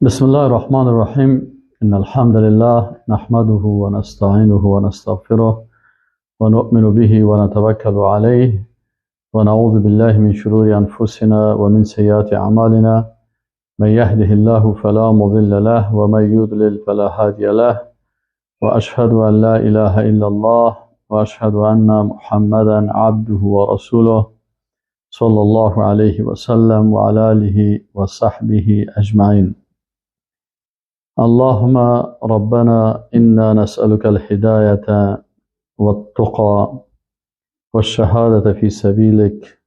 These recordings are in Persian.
بسم الله الرحمن الرحیم. ان الحمد لله نحمده ونستعینه ونستغفره ونؤمن به ونتوکل علیه ونعوذ بالله من شرور انفسنا ومن سیئات اعمالنا. من يهده الله فلا مضل له ومن يضلل فلا هادي له، واشهد ان لا اله الا الله واشهد ان محمدا عبده ورسوله صلى الله عليه وسلم وعلى آله وصحبه اجمعین. اللهم ربنا إنا نسألك الهداية والتقى والشهادة في سبيلك،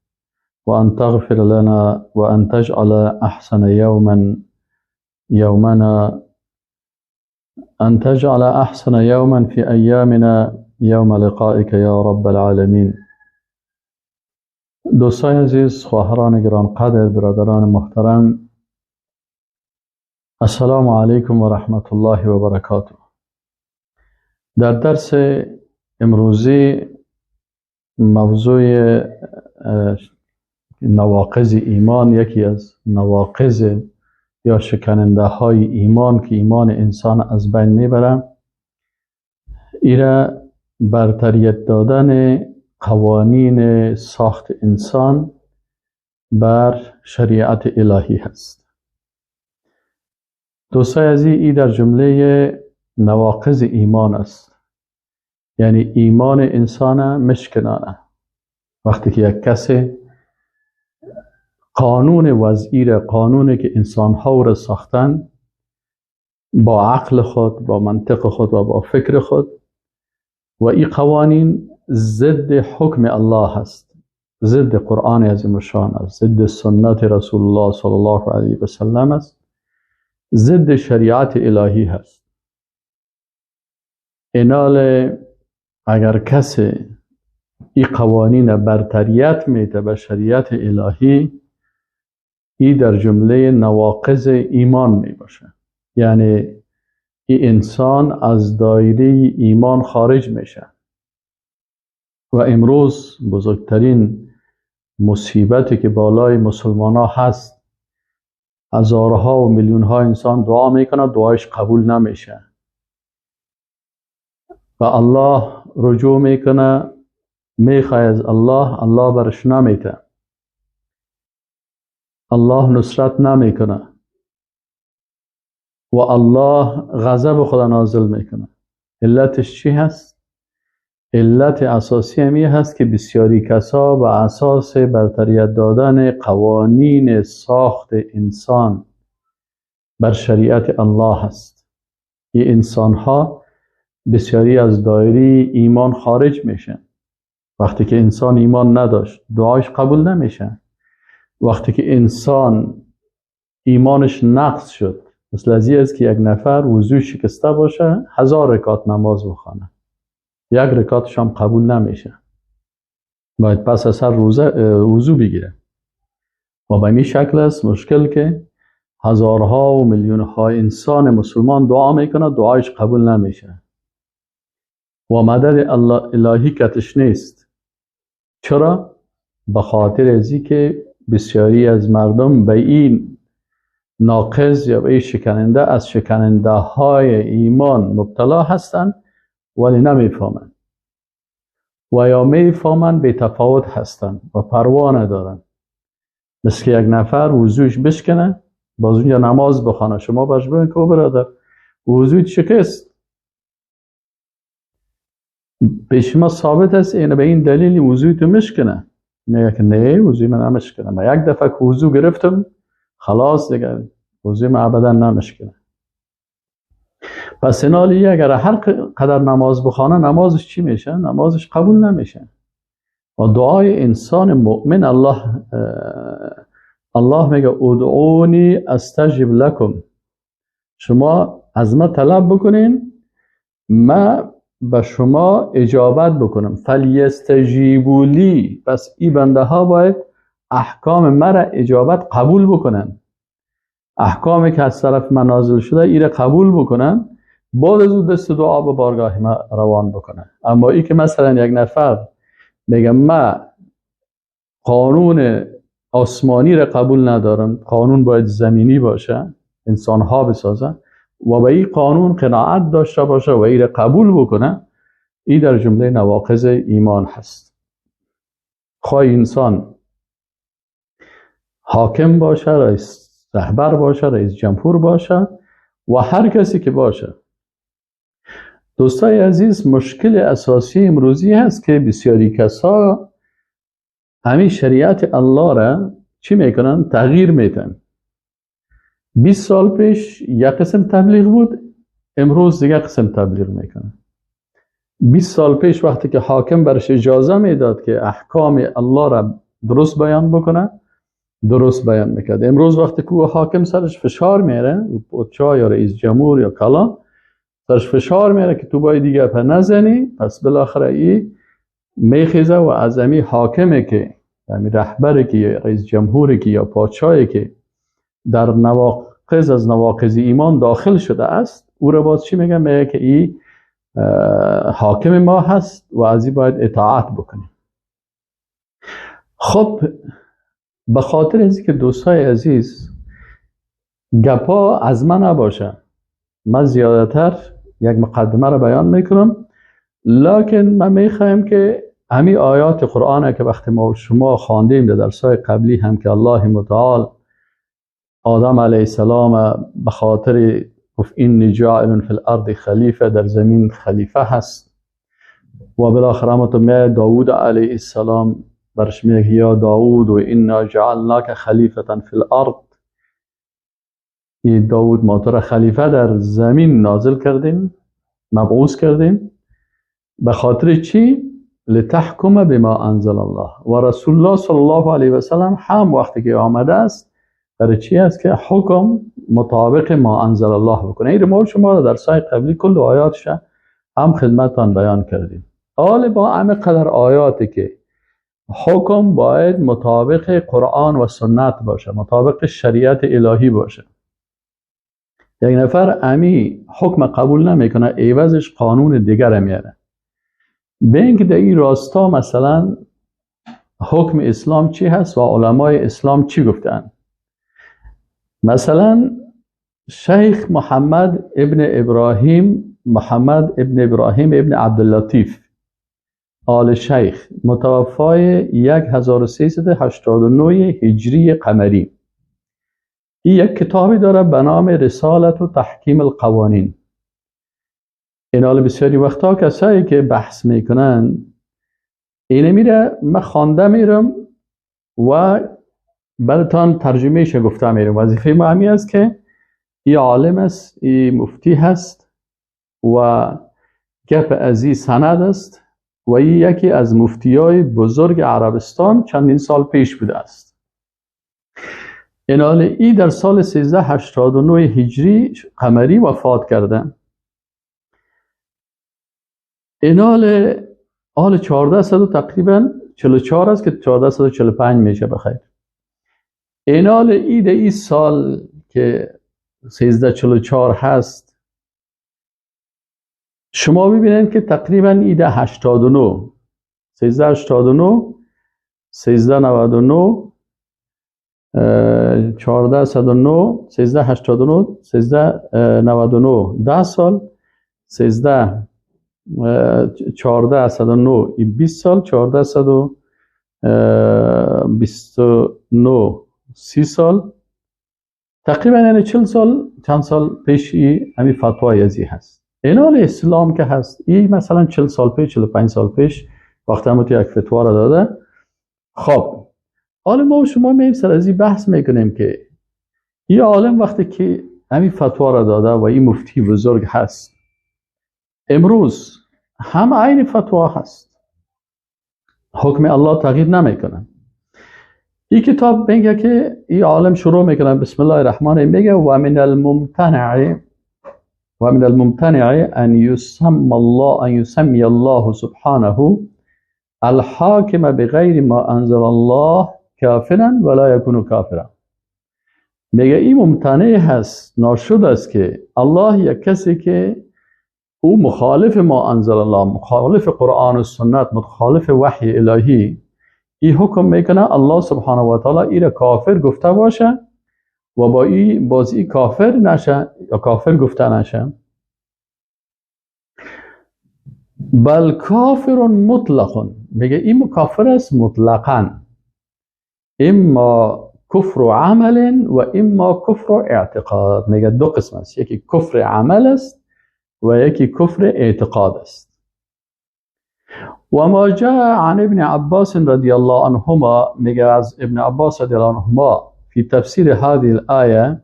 وأن تغفر لنا وأن تجعل أحسن يومنا أن تجعل أحسن يوما في أيامنا يوم لقائك يا رب العالمين. دوستان عزیز، خواهران گرانقدر، برادران محترم، السلام علیکم و رحمت الله و برکاته. در درس امروزی موضوع نواقض ایمان، یکی از نواقض یا شکننده های ایمان که ایمان انسان از بین میبره، ایره برتریت دادن قوانین ساخت انسان بر شریعت الهی هست. دوستای عزیز، ای در جمله نواقض ایمان است، یعنی ایمان انسان مشکنانه. وقتی که یک کسی قانون وضعی را، قانونی که انسان ها را ساختن با عقل خود، با منطق خود و با فکر خود، و این قوانین ضد حکم الله هست، ضد قرآن عظیم الشان است، ضد سنت رسول الله صلی الله علیه و سلم است، ضد شریعت الهی هست. اینال اگر کسی این قوانین برتریت میده به شریعت الهی، ای در جمله نواقض ایمان می باشه، یعنی این انسان از دایره ایمان خارج میشه. و امروز بزرگترین مصیبتی که بالای مسلمان ها هست، هزارها و میلیون ها انسان دعا میکنه، دعایش قبول نمیشه و الله رجوع میکنه، میخواه از الله، الله برش نمیته، الله نصرت نمیکنه و الله غضب خدا نازل میکنه. علتش چی هست؟ علت اساسی همی هست که بسیاری کسا به اساس برتریت دادن قوانین ساخت انسان بر شریعت الله هست. این انسان ها بسیاری از دایره ایمان خارج میشن. وقتی که انسان ایمان نداشت، دعایش قبول نمیشه. وقتی که انسان ایمانش نقص شد، مثل از این است که یک نفر وضو شکسته باشه، 1000 رکعت نماز بخونه، یک رکعتش هم قبول نمیشه، باید پس از هر وضو بگیره. و به این شکل است مشکل که هزارها و میلیونها انسان مسلمان دعا میکنه، دعایش قبول نمیشه و مدد الله الهی کتش نیست. چرا؟ به خاطر ازی که بسیاری از مردم به این ناقض یا به این شکننده از شکننده های ایمان مبتلا هستند، ولی نمیفهمند و یا میفهمند به تفاوت هستند و پروا ندارند. مثل که یک نفر وضوش بشکنه، باز اونجا نماز بخوانه، شما برش بگید که برادر وضویت شکست، پیش ما ثابت است، اینه به این دلیل وضویت مشکنه. میگه که نه، وضوی من نمشکنه، من یک دفعه که وضو گرفتم خلاص دیگه وضوی من ابدا نمشکنه. پس اینالی اگر هر قدر نماز بخوانه، نمازش چی میشه؟ نمازش قبول نمیشه. و دعای انسان مؤمن، الله میگه ادعونی استجب لکم، شما از ما طلب بکنین، ما به شما اجابت بکنم. فلیستجیبوا لی، پس این بنده ها باید احکام مرا اجابت قبول بکنن، احکامی که از طرف من نازل شده ایره قبول بکنن، بعد از او دست دعا به بارگاه ما روان بکنن. اما ای که مثلا یک نفر میگه من قانون آسمانی را قبول ندارم، قانون باید زمینی باشه، انسانها بسازه و به این قانون قناعت داشته باشه و این را قبول بکنه، این در جمله نواقض ایمان هست. خواه انسان حاکم باشه، رئیس رهبر باشه، رئیس جمهور باشه و هر کسی که باشه. دوستای عزیز، مشکل اساسی امروزی هست که بسیاری کسا همین شریعت الله را چی میکنن؟ تغییر میتن. 20 سال پیش یک قسم تبلیغ بود، امروز دیگه قسم تبلیغ میکنن. 20 سال پیش وقتی که حاکم برش اجازه میداد که احکام الله را درست بیان بکنه، درست بیان میکرد. امروز وقتی که حاکم سرش فشار میاره، پادشاه یا رئیس جمهور یا کلان سرش فشار میاره که تو باید دیگه پا نزنی، پس بالاخره ای میخیزه و از امی حاکمه که، امی رهبره که، یا رئیس جمهوری که، یا پادشاهی که در نواقض از نواقض ایمان داخل شده است، او را باز چی میگه؟ میگه که ای حاکم ما هست و از ای باید اطاعت بکنیم. خب به خاطر از که دوستای عزیز گپا از من نباشه، من زیادتر یک مقدمه را بیان میکنم، لکن من میخوایم که همین آیات قرآن که وقتی ما شما خواندیم در درسای قبلی هم که الله متعال آدم علیه السلام به خاطر گفت اینی جاعل فی الارض خلیفه، در زمین خلیفه هست، و بالاخره متمه داود علیه السلام برش میگه یا داود و انا جعلناک خلیفه فی الارض، ای داود ما تو را خلیفه در زمین نازل کردیم، مبعوث کردیم، به خاطر چی؟ لتحکم بما انزل الله. و رسول الله صلی الله علیه و سلم هم وقتی که آمده است برای چی است؟ که حکم مطابق ما انزل الله بکنه. این ما شما در سای قبلی کل آیاتش هم خدمتتان بیان کردیم. حال با همه قدر آیاتی که حکم باید مطابق قرآن و سنت باشه، مطابق شریعت الهی باشه، یک نفر امی حکم قبول نمیکنه، عوضش قانون دیگر میاره. به اینکه در این راستا مثلا حکم اسلام چی هست و علمای اسلام چی گفتن. مثلا شیخ محمد ابن ابراهیم، محمد ابن ابراهیم ابن عبداللطیف آل شیخ، متوفای 1389 هجری قمری، این یک کتابی داره به نام رسالت و تحکیم القوانین. این حال بسیاری وقتا کسایی که بحث میکنن اینه میره، من خوانده میرم و براتان ترجمهش گفته میرم. وظیفه ما همی است که ای عالم است، ای مفتی هست و گپ ازی سند است و ای یکی از مفتیای بزرگ عربستان چندین سال پیش بوده است. این حال ای در سال 1389 هجری قمری وفات کرده. این حال 1400 تقریبا 44 است که 1445 میشه بخیر. این حال ای در این سال که 1344 هست، شما ببینید که تقریبا ای در 89، 1389، 1399، 1409، 1389، 1399، 10 سال، 1409، 20 سال، 1429، 30 سال تقریبا، یعنی 40 سال چند سال پیش ای همین فتوای ازی هست. این حال اسلام که هست ای مثلا 40 سال پیش، 45 سال پیش وقتی هم یک فتوا را داده. خب حالا ما و شما میایم سر از این بحث میکنیم که این عالم وقتی که همین فتوا را داده و این مفتی بزرگ هست، امروز هم عین فتوا هست، حکم الله تغییر نمیکنه. این کتاب میگه که این عالم شروع میکنه بسم الله الرحمن الرحیم، میگه و من الممتنع ان یسمى الله ان یسمی الله سبحانه الحاکم بغیر ما انزل الله کافرا ولا یکون کافرا. میگه این ممتنع هست، ناشد است که الله یک کسی که او مخالف ما انزل الله، مخالف قرآن و سنت، مخالف وحی الهی، این حکم میکنه الله سبحانه و تعالی ای را کافر گفته باشه و با این بازی کافر نشه یا کافر گفته نشه. بل کافر مطلق، میگه این کافر است مطلقا، اما کفر عمل و اما کفر اعتقاد. میگه دو قسم است، یکی کفر عمل است و یکی کفر اعتقاد است. و ما جاء عن ابن عباس رضی الله عنهما، میگه از ابن عباس رضی الله عنهما فی تفسیر هذه الآیه،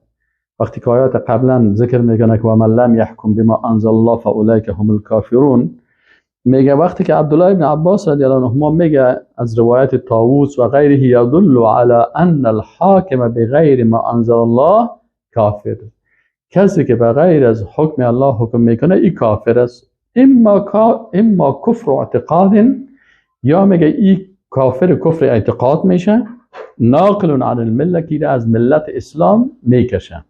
وقتی که آیات قبلا ذکر میکنه که و من لم یحکم بما انزل الله فاولئک هم الکافرون، میگه وقتی که عبدالله ابن عباس رضی الله عنهما میگه از روایت طاووس و غیره یدل علی ان الحاکم بغیر ما انزل الله کافر، کسی که بغیر از حکم الله حکم میکنه ای کافر است، اما کفر اعتقاد، یا میگه ای کافر کفر اعتقاد میشه، ناقل عن المله که از ملت اسلام میکشه،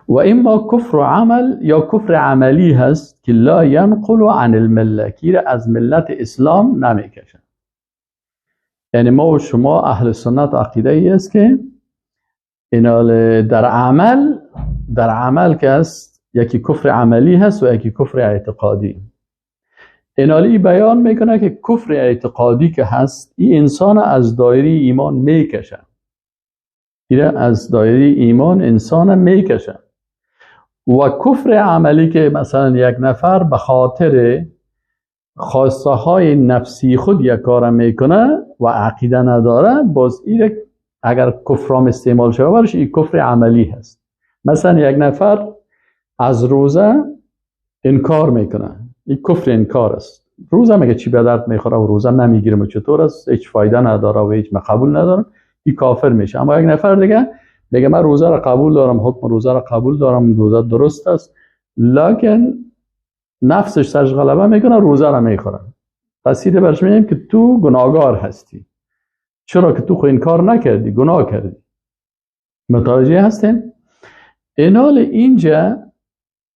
و اما کفر عمل یا کفر عملی هست که لا ینقل عن المله که از ملت اسلام نمیکشه. یعنی ما و شما اهل سنت عقیده ای است که در عمل که است یکی کفر عملی هست و یکی کفر اعتقادی. اینالی بیان میکنه که کفر اعتقادی که هست این انسان از دایره ایمان میکشه، این از دایره ایمان انسان میکشه. و کفر عملی که مثلا یک نفر به خاطر خواسته های نفسی خود یک کار میکنه و عقیده نداره، باز این اگر کفرام استعمال شده برش این کفر عملی هست. مثلا یک نفر از روزه انکار میکنه، این کفر انکار است. روزه میگه چی به درد میخوره و روزه نمیگیرم و چطور است، هیچ فایده نداره و هیچ قبول ندارم، این کافر میشه. اما یک نفر دیگه میگه من روزه را قبول دارم، حکم روزه را قبول دارم، روزه درست است، لکن نفسش سرش غلبه میکنه روزه را میخوره. پس اینه برش میگیم که تو گناهگار هستی، چرا که تو خو انکار نکردی، گناه کردی. متوجه هستین؟ اینال اینجا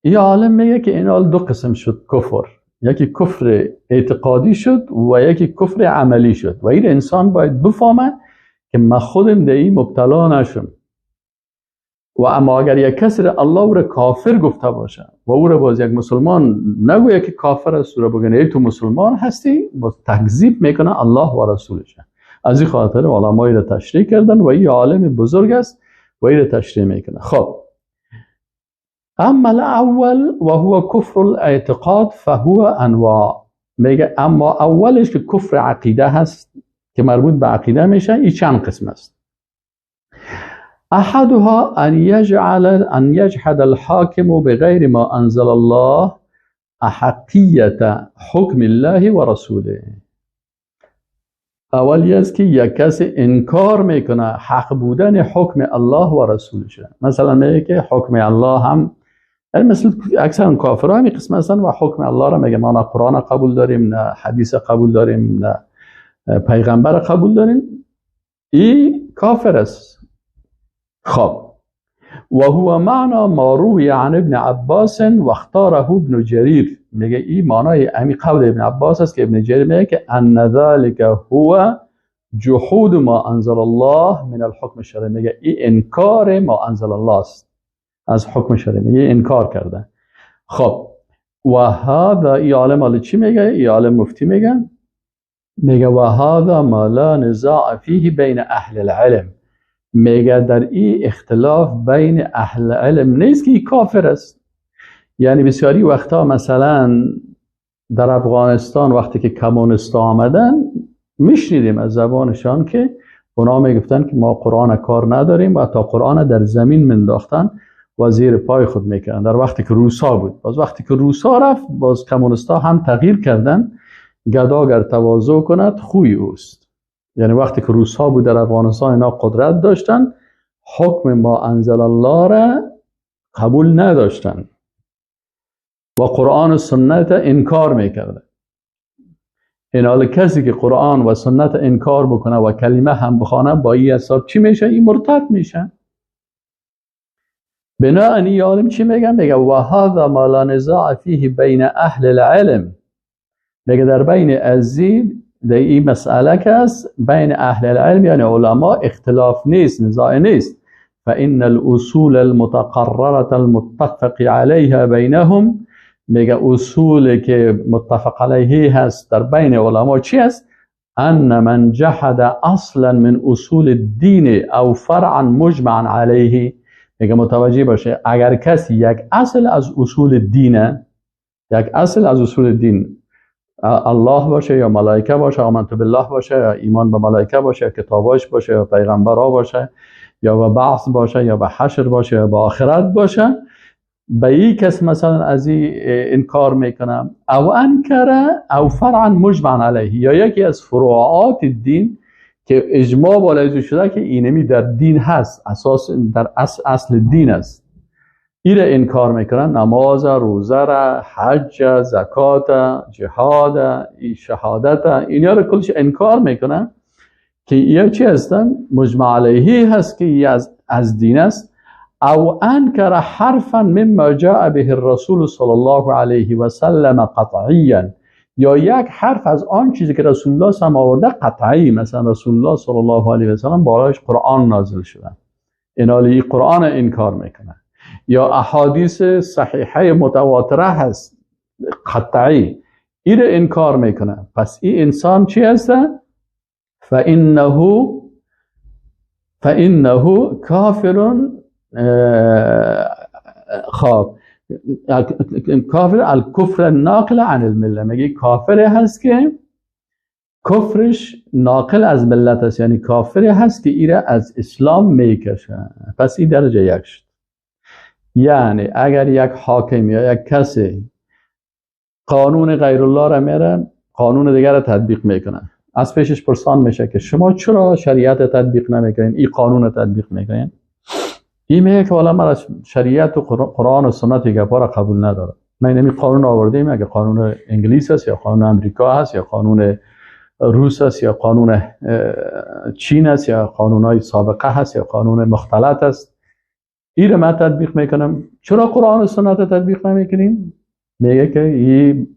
این عالم میگه که اینال دو قسم شد کفر، یکی کفر اعتقادی شد و یکی کفر عملی شد. و این انسان باید بفهمه که من خودم در این مبتلا نشم. و اما اگر یک کسی را الله او را کافر گفته باشه و او را باز یک مسلمان نگویه که کافر است، او را بگه ای تو مسلمان هستی، باز تکذیب میکنه الله و رسولش. از این خاطر علمای را تشریح کردن و این عالم بزرگ است و این را تشریح میکنه. خب اما الاول و هو کفر الاعتقاد فهو انواع، میگه اما اولش که کفر عقیده هست که مربوط به عقیده میشه، این چند قسم است. احدها ان يجحد الحاكم بغیر ما انزل الله احقیت حکم الله و رسوله. اولی است که یک کسی انکار میکنه حق بودن حکم الله و رسولش. مثلا میگه که حکم الله هم، یعنی مثل اکثر کافرها همین قسم هستن و حکم الله را میگه ما نه قرآن قبول داریم، نه حدیث قبول داریم، نه پیغمبر قبول داریم، این کافر است. خب و هو معنا ما روی عن ابن عباس و اختاره ابن جریر، میگه این معنای امی قول ابن عباس است که ابن جریر میگه که ان ذلك هو جحود ما انزل الله من الحکم الشرعی، میگه این انکار ما انزل الله است از حکم شرعی، میگه انکار کرده. خب و هذا ای عالم حالا چی میگه؟ ای عالم مفتی میگه، میگه و هذا ما لا نزاع فیه بین اهل العلم، میگه در این اختلاف بین اهل علم نیست که این کافر است. یعنی بسیاری وقتا مثلا در افغانستان وقتی که کمونیست آمدن میشنیدیم از زبانشان که اونا میگفتن که ما قرآن کار نداریم و تا قرآن در زمین منداختن و زیر پای خود میکردن در وقتی که روسا بود. باز وقتی که روسا رفت باز کمونیستا هم تغییر کردن، گداگر تواضع کند خوی اوست. یعنی وقتی که روسا بود در افغانستان اینا قدرت داشتن، حکم ما انزل الله را قبول نداشتن و قرآن و سنت انکار میکردن. این حال کسی که قرآن و سنت انکار بکنه و کلمه هم بخوانه با این حساب چی میشه؟ این مرتد میشه. بناءً این عالم چی میگه؟ میگه و هذا ما لا نزاع فیه بین اهل العلم، میگه در بین ازید در این مسئله که است بین اهل العلم یعنی علما اختلاف نیست، نزاع نیست فإن الأصول المتقررة المتفق عليها بينهم، میگه اصول که متفق علیه هست در بین علما چی است؟ ان من جحد اصلا من اصول الدین او فرعا مجمعا علیه. میگه متوجه باشه اگر کسی یک اصل از اصول دین، یک اصل از اصول دین، الله باشه یا ملائکه باشه، آمنت بالله باشه یا ایمان به ملائکه باشه یا کتاباش باشه یا پیغمبرا باشه یا به بعث باشه یا به حشر باشه یا به آخرت باشه، به این کس مثلا از این انکار میکنم، او انکر او فرعا مجمع علیه، یا یکی از فروعات دین که اجماع بالای شده که اینمی در دین هست، اساس در اصل دین است، این را انکار میکنن، نماز، روزه را، حج، زکات، جهاد، شهادت، اینا را کلش انکار میکنن که یا چی هستن؟ مجمع علیه هست که از دین است. او انکر حرفا مما جاء به الرسول صلی الله علیه و سلم قطعیا، یا یک حرف از آن چیزی که رسول الله صلی الله آورده قطعی، مثلا رسول الله صلی الله علیه و سلم بالایش قرآن نازل شده، اینالی قرآن انکار میکنه، یا احادیث صحیحه متواتره هست قطعی، این انکار میکنه. پس این انسان چی هست؟ فإنه کافر. خب کافر الکفر الناقل عن المله، میگه کافر هست که کفرش ناقل از ملت است، یعنی کافر هست که ایره از اسلام میکشه. پس این درجه یک شد. یعنی اگر یک حاکم یا یک کسی قانون غیر الله را میره، قانون دیگر را تطبیق میکنه، از پیشش پرسان میشه که شما چرا شریعت تطبیق نمیکنین، این قانون را تطبیق میکنین؟ این میگه که والا من از شریعت و قرآن و سنت گپا را قبول ندارم، من این قانون آوردیم، اگه قانون انگلیس است یا قانون امریکا هست یا قانون روس است یا قانون چین است یا قانونهای سابقه هست یا قانون مختلط است، این رو من تطبیق میکنم، چرا قرآن و سنت تطبیق نمیکنیم؟ میگه که این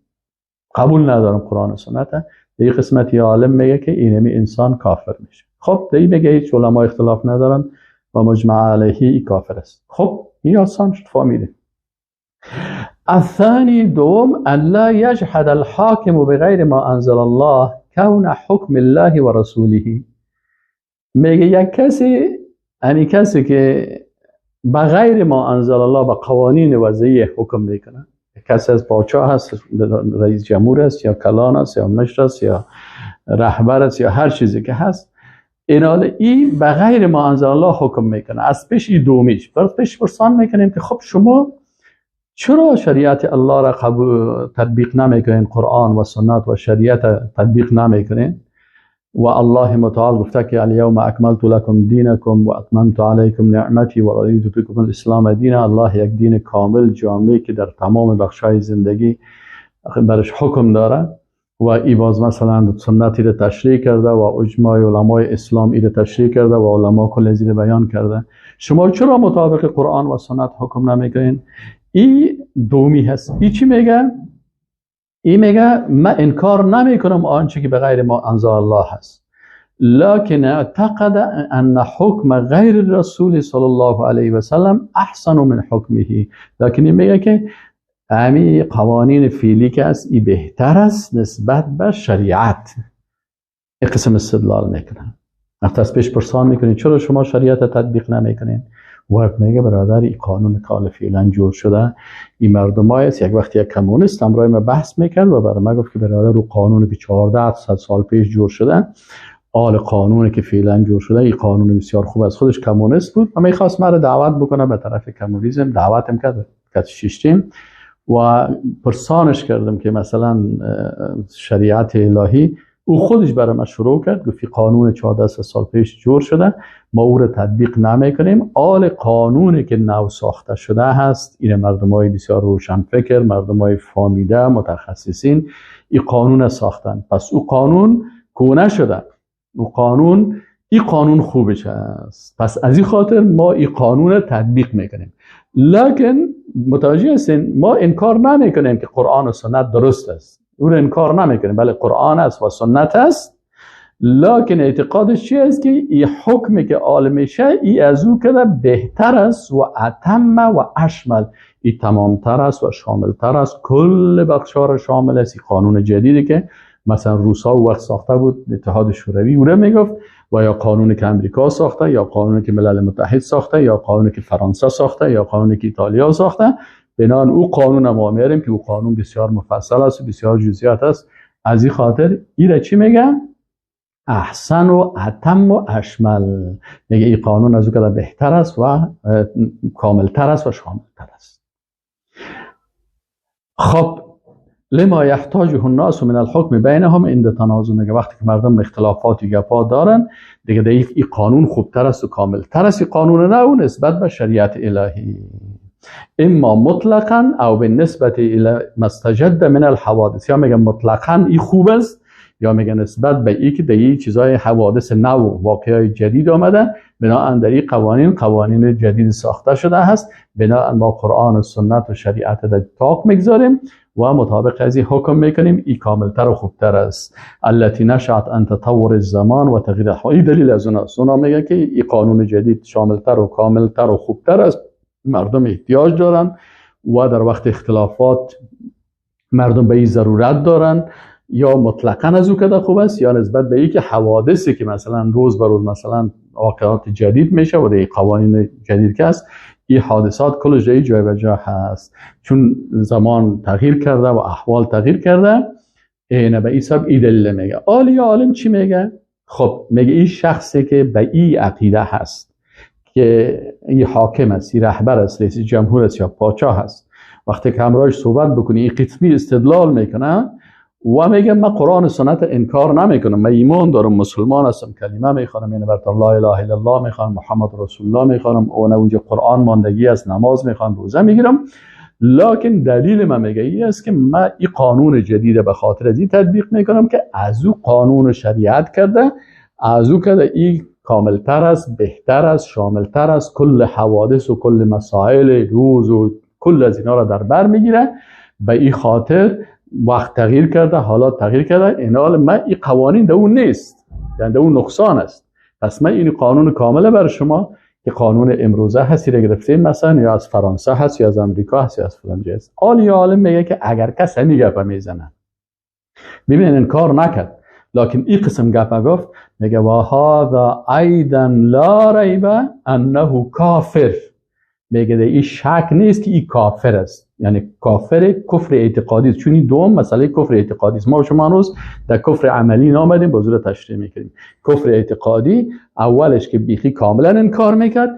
قبول ندارم قرآن و سنت. در این قسمت عالم میگه که اینمی انسان کافر میشه. خب در این میگه هیچ علما اختلاف ندارن و مجمع علیه ای کافر است. خب این آسان شد، فهمیده. الثانی دوم، ان لا یجحد الحاکم بغیر ما انزل الله کون حکم الله و رسوله. میگه یک کسی، یعنی کسی که بغیر ما انزل الله به قوانین وضعی حکم میکنه، کسی از پادشاه هست، رئیس جمهور است یا کلان است یا مشر است یا رهبر است یا هر چیزی که هست، اینال این بغیر ما انزل الله حکم میکنه. از پیش این دومیش بر پیش پرسان میکنیم که خب شما چرا شریعت الله را تطبیق نمیکنین، قرآن و سنت و شریعت تطبیق نمیکنین؟ و الله متعال گفته که الیوم اکملت لکم دینکم و اتممت علیکم نعمتی و رضیت لکم الاسلام دینا. الله یک دین کامل جامع که در تمام بخش‌های زندگی برش حکم داره و ای باز مثلا سنتی را تشریح کرده و اجماع علمای اسلام ای را تشریح کرده و علما کل زیر بیان کرده. شما چرا مطابق قرآن و سنت حکم نمیکنین؟ ای دومی هست. ای چی میگه؟ ای میگه من انکار نمیکنم آنچه که به غیر ما انزل الله هست، لكن اعتقد ان حکم غیر الرسول صلی الله علیه و سلم احسن من حکمه. لكن میگه که امی قوانین فعلی که است ای بهتر است نسبت به شریعت. این قسم استدلال میکنن. وقتی از پیش پرسان میکنین چرا شما شریعت تطبیق نمیکنین، وقت میگه برادر این قانون کال فعلا جور شده، این مردمای است. یک وقت یک کمونیست همراه ما بحث میکرد و برای ما گفت که برادر رو قانونی که 1400 سال پیش جور شده، آل قانونی که فعلا جور شده، این قانون بسیار خوب است. خودش کمونیست بود و میخواست مرا دعوت بکنه به طرف کمونیسم. دعوتم کرد که شیشتیم و پرسانش کردم که مثلا شریعت الهی، او خودش برای ما شروع کرد، گفت قانون 14 سال پیش جور شده، ما او را تطبیق نمیکنیم. آل قانونی که نو ساخته شده هست، این مردمای بسیار روشنفکر، مردمای فامیده، متخصصین این قانون ساختن. پس او قانون کونه شده، او قانون، این قانون خوبش هست، پس از این خاطر ما این قانون تطبیق میکنیم. لکن متوجه هستین ما انکار نمیکنیم که قرآن و سنت درست است، او رو انکار نمیکنیم، بله قرآن است و سنت است، لکن اعتقادش چی است که این حکمی که عالم میشه ای از او که بهتر است و اتم و اشمل، ای تمامتر است و شاملتر است، کل بخش‌ها را شامل است. این قانون جدیدی که مثلا روس‌ها وقت ساخته بود، اتحاد شوروی او را میگفت، و یا قانونی که امریکا ساخته، یا قانونی که ملل متحد ساخته، یا قانونی که فرانسه ساخته، یا قانونی که ایتالیا ساخته. بنان او قانون ما میاریم که او قانون بسیار مفصل است و بسیار جزئیات است. از این خاطر ای را چی میگه؟ احسن و اتم و اشمل. میگه این قانون از او که بهتر است و کاملتر است و شاملتر است. خب لما یحتاجه الناس من الحکم بینهم عند تنازع، میگه وقتی که مردم اختلافات و گپا دارن دیگه در این قانون خوبتر است و کاملتر است، این قانون نه او نسبت به شریعت الهی، اما مطلقا او بالنسبه الى ما استجد من الحوادث. یا میگه مطلقا این خوب است، یا میگه نسبت به ای که در این چیزای حوادث نو واقعای جدید آمده، بناءً در این قوانین جدید ساخته شده هست، بناءً با قرآن و سنت و شریعت در طاق میگذاریم و مطابق از این حکم میکنیم، این کاملتر و خوبتر است. التي نشأت عن تطور الزمان و تغییر الاحوال. این دلیل از اوناست. اونا میگه که این قانون جدید شاملتر و کاملتر و خوبتر است، مردم احتیاج دارن و در وقت اختلافات مردم به این ضرورت دارن، یا مطلقاً از او که خوب است، یا نسبت به اینکه حوادثی که مثلا روز به روز مثلا واقعات جدید میشه و در قوانین جدید که است، این حادثات کلش در جای به جا هست، چون زمان تغییر کرده و احوال تغییر کرده. اینه به این سبب این دلیل میگه. عالی عالم چی میگه؟ خب میگه این شخصی که به این عقیده هست که این حاکم است، این رهبر است، رئیس جمهور است یا پادشاه است، وقتی که همراهش صحبت بکنی این قسمی استدلال میکنه و میگه من قرآن و سنت انکار نمیکنم، من ایمان دارم، مسلمان هستم، کلمه میخوانم، یعنی بر لا اله الا الله میخوانم، محمد رسول الله میخوانم، اون اونجا قرآن ماندگی است، نماز میخوانم، روزه میگیرم، لکن دلیل من میگه این است که من این قانون جدید به خاطر از این تطبیق میکنم که از او قانون شریعت کرده، از او کرده این کاملتر است، بهتر است، شاملتر است، کل حوادث و کل مسائل روز و کل از اینا را در بر میگیره. به این خاطر وقت تغییر کرده، حالات تغییر کرده، این حال من این قوانین در اون نیست، یعنی در اون نقصان است. پس من این قانون کامله بر شما که قانون امروزه هستی را گرفتیم، مثلا یا از فرانسه هست یا از امریکا هست یا از فلان جای هست. عالی عالم میگه که اگر کس همین گپ میزنه، ببینید انکار نکرد، لکن این قسم گپ گفت، میگه و هذا ایضا لا ریب انه کافر. میگه این شک نیست که این کافر است، یعنی کافر کفر اعتقادی است، چون این دوم مسئله کفر اعتقادی است. ما شما هنوز در کفر عملی نامدیم، با زور تشریح میکنیم. کفر اعتقادی اولش که بیخی کاملا انکار میکرد،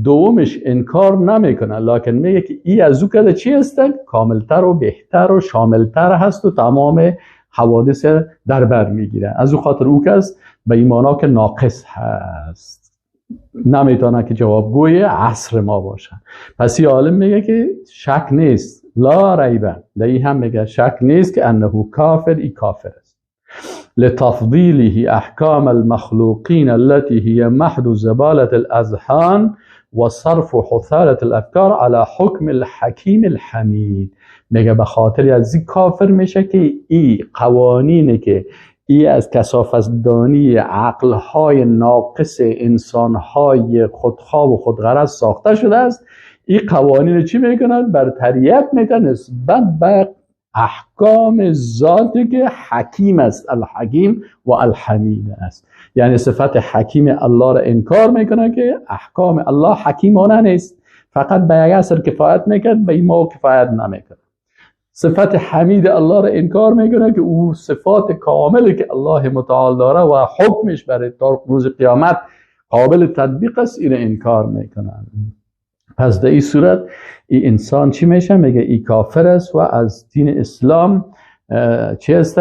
دومش انکار نمیکنه، لکن میگه که ای از او کده چی هست؟ کاملتر و بهتر و شاملتر هست و تمام حوادث در بر میگیره. از او خاطر او کس به ایمانا که ناقص هست، نمیتونه که جوابگوی عصر ما باشه. پس این عالم میگه که شک نیست، لا ریبه، در این هم میگه شک نیست که انه کافر، ای کافر است. لتفضیله احکام المخلوقین التي هي محض زبالة الاذهان و صرف حثالة الافکار على حکم الحکیم الحمید. میگه به خاطر از این کافر میشه که ای قوانینی که ای از کثافت‌دانی عقل‌های ناقص انسان‌های خودخواه و خودغرض ساخته شده است، این قوانین چی میکنن؟ برتریت میدن نسبت به احکام ذاتی که حکیم است، الحکیم و الحمید است. یعنی صفت حکیم الله را انکار میکنه که احکام الله حکیمانه نیست، فقط به یک اثر کفایت میکرد، به این ما کفایت نمیکرد. صفت حمید الله را انکار میکنه که او صفات کاملی که الله متعال داره و حکمش برای تا روز قیامت قابل تطبیق است، این انکار میکنن. پس در این صورت این انسان چی میشه؟ میگه ای کافر است و از دین اسلام چی است؟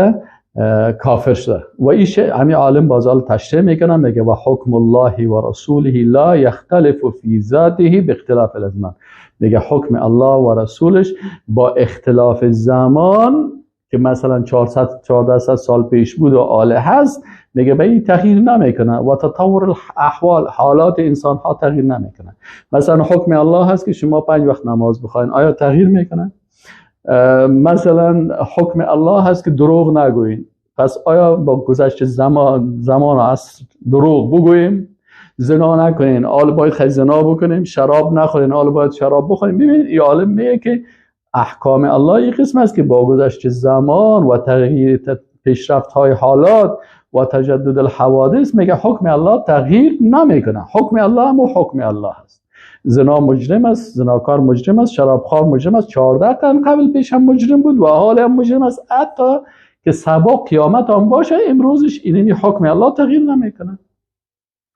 کافر شده. و ایش همین عالم بازال تشریح میکنه، میگه و حکم الله و رسوله لا یختلف فی ذاته باختلاف الازمان. میگه حکم الله و رسولش با اختلاف زمان که مثلا 1400 سال پیش بود و آله هست، میگه به این تغییر نمیکنه و تطور الاحوال، حالات انسان ها تغییر نمیکنه. مثلا حکم الله هست که شما 5 وقت نماز بخواین، آیا تغییر میکنه؟ مثلا حکم الله هست که دروغ نگوین، پس آیا با گذشت زمان و عصر دروغ بگوییم؟ زنا نکنین، حالا باید خیلی زنا بکنیم، شراب نخورین، حالا باید شراب بخوریم. ببینید این عالم میگه که احکام الله یک قسم است که با گذشت زمان و تغییر پیشرفت های حالات و تجدد الحوادث میگه حکم الله تغییر نمیکنه. حکم الله هم حکم الله است. زنا مجرم است، زناکار مجرم است، شرابخوار مجرم است، 14 قرن قبل پیش هم مجرم بود و حال هم مجرم است، حتی که سبا قیامت هم باشه امروزش اینمی حکم الله تغییر نمیکنه.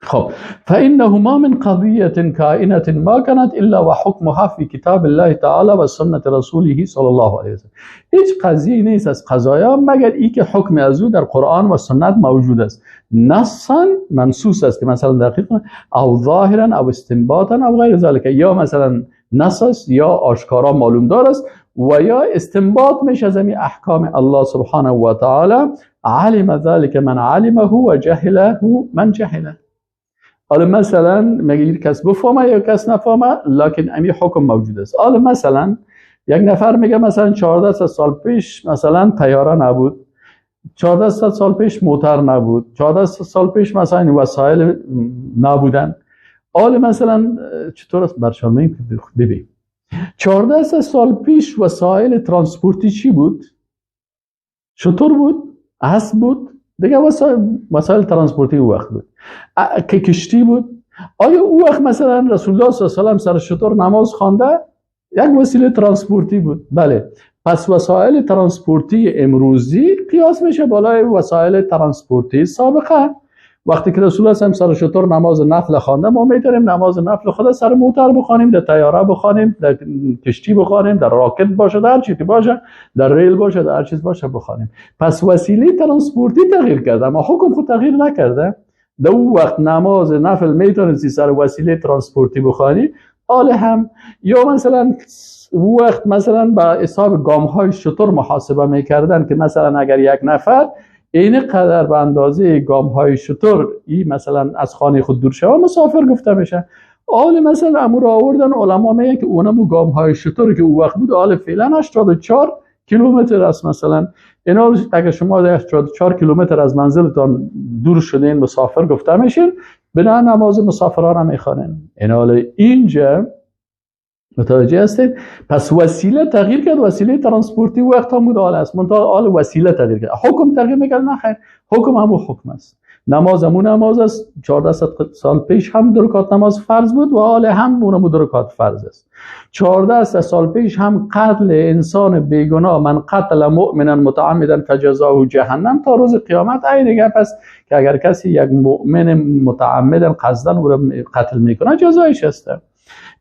خب فإنه ما من قضية كائنة ما كانت إلا وحكمها في كتاب الله تعالى و سنت رسوله صلی الله علیه وسلم. هیچ قضیه نیست از قضایا مگر ای که حکم از او در قرآن و سنت موجود است، نصا منصوص است که مثلا دقیق او ظاهرا او استنباطا او غیر ذلك، یا مثلا نص است یا آشکارا معلوم دار است و یا استنباط میشه از این احکام الله سبحانه و تعالی. علم ذلك من علمه و جهله من جهله. حالا مثلا مگه کس بفهمه یا کس نفهمه، لکن امی حکم موجود است. حالا مثلا یک نفر میگه مثلا 14 سال پیش مثلا طیاره نبود، 14 سال پیش موتر نبود، 14 سال پیش مثلا این وسایل نبودن. حالا مثلا چطور است برشان میگم ببین 14 سال پیش وسایل ترانسپورتی چی بود؟ شتر بود، اسب بود، دیگه وسایل ترانسپورتی او وقت بود که کشتی بود. آیا او وقت مثلا رسول الله صلی الله علیه و سلم سر شتر نماز خوانده؟ یک وسیله ترانسپورتی بود. بله، پس وسایل ترانسپورتی امروزی قیاس میشه بالای وسایل ترانسپورتی سابقه. وقتی که رسول الله سر شتر نماز نفل خوانده، ما میتونیم نماز نفل خود سر موتر بخوانیم، در طیاره بخوانیم، در کشتی بخوانیم، در راکت باشه، در هر چیزی باشه، در ریل باشه، در هر چیز باشه بخوانیم. پس وسیله ترانسپورتی تغییر کرده اما حکم خود تغییر نکرده. در اون وقت نماز نفل میتونستی سر وسیله ترانسپورتی بخوانی، حال هم یا مثلا اون وقت مثلا با حساب گام های شتر محاسبه میکردن که مثلا اگر یک نفر این قدر به اندازه گام های شتر ای مثلا از خانه خود دور شوه مسافر گفته میشه. حال مثلا امور آوردن علما میگن که اونم گام های شتر که او وقت بود حال فعلا 84 کیلومتر است. مثلا اینا اگر شما 84 کیلومتر از منزلتان دور شدین مسافر گفته میشین، بنا نماز مسافران هم میخوانن. این حال اینجا متوجه هستید؟ پس وسیله تغییر کرد، وسیله ترانسپورتی وقت هم بود حال است، منتها حال وسیله تغییر کرد. حکم تغییر میکرد؟ نه خیر، حکم همون حکم است. نماز همون نماز است. 14 سال پیش هم دو رکعت نماز فرض بود و حال هم اونم دو رکعت فرض است. 14 سال پیش هم قتل انسان بیگناه، من قتل مؤمنا متعمدا فجزاه جهنم، تا روز قیامت عین گپ است که اگر کسی یک مؤمن متعمدا قصدا او را قتل میکنه جزایش است.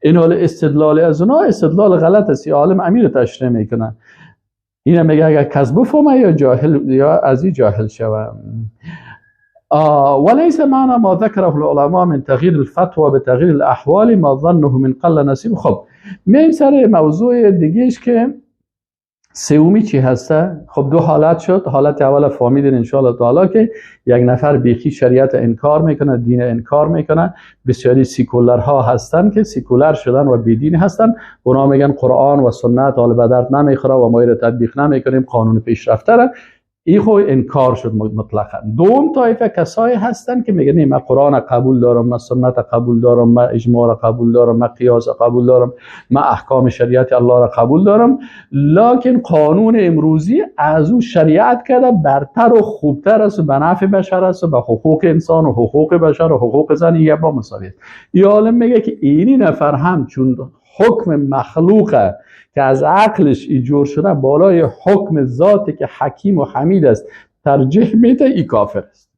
این حال استدلال از اونا استدلال غلط است. عالم امیر تشریح میکنه، اینا میگه اگر کس بفهمه یا جاهل یا از این جاهل شوه. وليس معنى ما ذكره العلماء من تغییر الفتوى بتغییر الاحوال ما ظنه من قل نصیب. خب میایم سر موضوع دیگهش که سومی چی هسته. خب دو حالت شد. حالت اول فهمیدین ان شاء الله تعالی که یک نفر بیخی شریعت انکار میکنه، دین انکار میکنه. بسیاری سیکولرها هستن که سیکولر شدن و بیدین هستن، اونا میگن قرآن و سنت حال به درد نمیخوره و ما رو تطبیق نمیکنیم، قانون پیشرفته را. این خو انکار شد مطلقا. دوم طایفه کسایی هستن که میگن من قرآن قبول دارم، من سنت قبول دارم، من اجماع قبول دارم، من قیاس قبول دارم، من احکام شریعت الله را قبول دارم، لکن قانون امروزی از او شریعت کرده برتر و خوبتر است و به نفع بشر است و به حقوق انسان و حقوق بشر و حقوق زن یه با مساوی است. این عالم میگه که اینی نفر هم چون حکم مخلوقه که از عقلش ایجور شده بالای حکم ذاتی که حکیم و حمید است ترجیح میده، ای کافر است.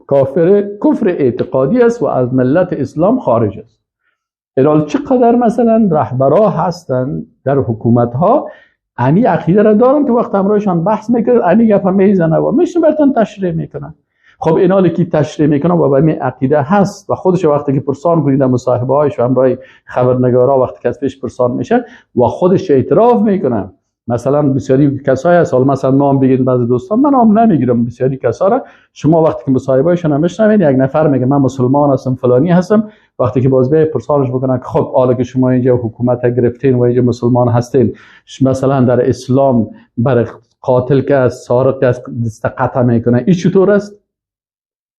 کافر کفر اعتقادی است و از ملت اسلام خارج است. الان چقدر مثلا رهبرا هستند در حکومت ها امی عقیده را دارن که وقت همراهشان بحث میکنن امی گپ میزنه و میشن براتون تشریح میکنن. خب اینا که تشریح میکنن و به عقیده هست و خودش وقتی که پرسان کنید در مصاحبه هایش و همراه خبرنگارا وقتی که از پیش پرسان میشه و خودش اعتراف میکنه. مثلا بسیاری کسایی هست، حالا مثلا نام بگید بعضی دوستان، من نام نمیگیرم، بسیاری کسا را شما وقتی که مصاحبه هایشون هم میشنوید یک نفر میگه من مسلمان هستم فلانی هستم، وقتی که باز به پرسانش بکنن که خب حالا که شما اینجا حکومت گرفتین و اینجا مسلمان هستین، مثلا در اسلام بر قاتل که از سارق که از دست قطع میکنه، این چطور است؟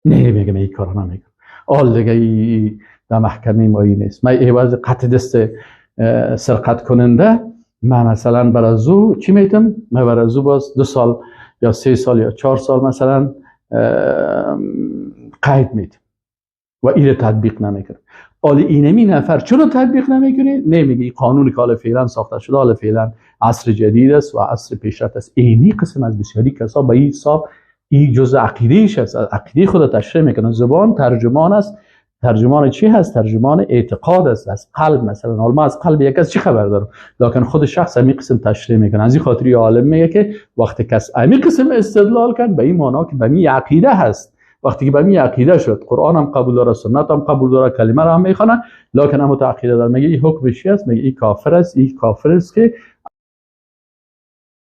نه، میگم این کارو نمیکنم. آل دیگه ای در محکمه ما این نیست. من عوض قطع دست سرقت کننده من مثلا بر از او چی میتم؟ من بر از او باز 2 سال یا 3 سال یا 4 سال مثلا قید میتم و این تطبیق نمیکنم. حالا اینمی نفر چرا تطبیق نمیکنی؟ نمیگه این قانون که حالا فعلا ساخته شده، حالا فعلا عصر جدید است و عصر پیشرفت است. اینی قسم از بسیاری کسا به این حساب این جزء عقیده‌اش است، عقیده خود تشریح میکنه. زبان ترجمان است. ترجمان چی هست؟ ترجمان اعتقاد است، از قلب. مثلا حالا ما از قلب یک کس چی خبر دارم؟ لکن خود شخص همین قسم تشریح میکنه. از این خاطر عالم میگه که وقتی کس همین قسم استدلال کرد، به این معنا که به این عقیده هست. وقتی که به این عقیده شد، قرآن هم قبول داره، سنت هم قبول داره، کلمه را هم میخوانه، لکن هم عقیده داره. میگه این حکم چی است؟ میگه این کافر است. این کافر است که